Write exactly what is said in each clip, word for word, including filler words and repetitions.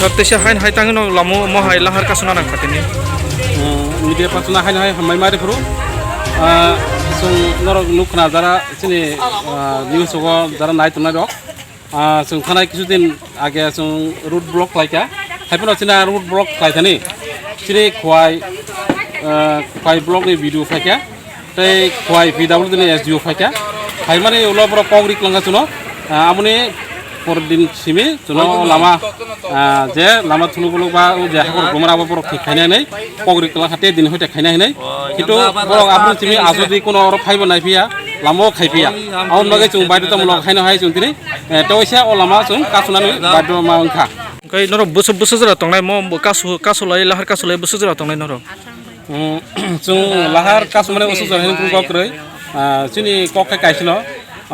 Tei se haino hai tangwi no lamo mo hai lahar kasuna nang kha tini. Media persona haino hai hambai mari phuru. Ah, chwng norok nuk khna jara chini, ah, news o jara nai tongnai rok. Ah, chwng thanai kisu din age chwng road block khlai kha. Hai phano chini road block khlai thani. Chini Khwai, ah, Khwai block ni video phai kha. Tei Khwai P W D ni S D O phai kha. Phaimani ulo borok kok ri kwlangkha chuno. Ah, amoni por din simi chuno lama, ah, je lama thulu bolok ba o je hakor gomra abo borok thik khainai hinwi kok ri kwlangkha tei din hoite khainai hinwi. Kintu borok aboni simi asodi kuno oro phaibo nai phiya, lama o khai phiya. Aboni bagwi chwng baidota mulok haino hai chwng tini, eh, tei waisa o lama chwng kasunani baidoma wngkha. Hwnkhe norok bwswk bwswk jora tongnai mo kasu, kasu lai lahar kasu lai bwswk jora tongnai norok? Mm, chwng lahar kasumani usu jora hini kok kwrwi, ah, chini kok khe kaisino,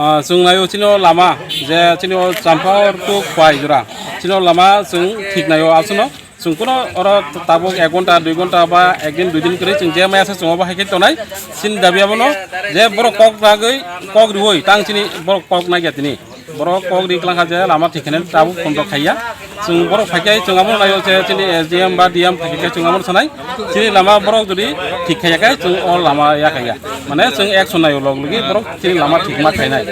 ah, chwng naio chini o lama, je chini o Champahor to Khwai jora, chini o lama chwng thik naio aswkno, chwng kuno oro tabuk ek ghonta, dui ghonta ba ekdin, duidin kwrwi chwng je maya se chwng obo hai khe tonai, chini dabi abono je borok kok nagwi, kok riwi tang chini borok kok nagya tini. Borok kok ri kwlangkha je lama thik khainai tabuk phone rok khaiya. Chwng borok phaikhai chwng abono naio je chini S D M ba D M phaikhai chwng abono sanai. Chini lama borok jodi thik khaiya khe chwng o lama ya khaiya. Mane chwng action naio log logi borok chini lama thik ma khainai.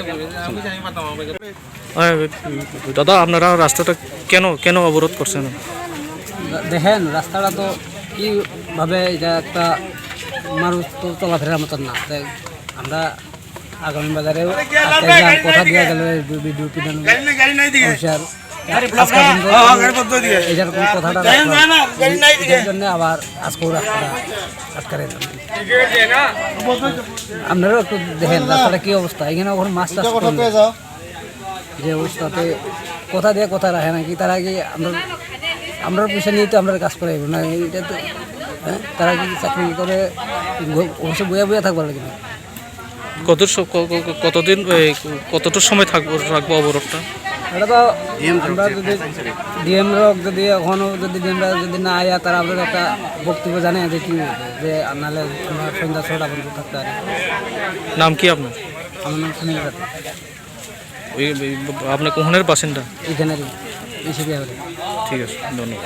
এই, দাদা, আপনারা রাস্তাটা কেন, কেন অবরোধ করছেন? দেখেন, রাস্তাটা তো কিভাবে, এটা একটা মানুষ তো চলাফেরার মতন না। তাই আমরা আগামী বাজারেও আটকে গেলাম, কথা দেওয়া গেল এই বি-, বিডিও প্রধান অফিসার। আজকে পর্যন্ত এই যেরকম কথাটা রাখলাম, এটার জন্য আবার আজকেও রাস্তাটা আটকে রইলাম। আপনারাও একটু দেখেন রাস্তাটা কি অবস্থা, এখানে এখন মাছ চাষ করলে যে অবস্থাতে কথা দিয়ে কথা রাখে নাকি, তারা কি আমরা, আমরা পয়সা নিয়ে তো আমরা কাজ করাইব না, এটা তো, হ্যাঁ, তারা কি চাকরি করে ঘ-, অফিসে বইয়া বইয়া থাকবার লাগে না। কত স-, ক-, ক-, ক-, কতদিন, এই, কতটা সময় থাকবো, রাখবো অবরোধটা? এটা তো আমরা যদি ডিএম রক যদি এখনো যদি ডিএম রক যদি না আয়া, তারা আমাদের একটা বক্তব্য জানাই যে কি হবে, যে আর নাহলে আমরা সন্ধ্যা ছটা পর্যন্ত থাকতে পারি। নাম কি আপনার? আমার নাম সুনীল রাঠোর। ওই, ওই, আপনি কোনখানের বাসিন্দা? এখানে এসে বিয়ে হবে। ঠিক আছে, ধন্যবাদ।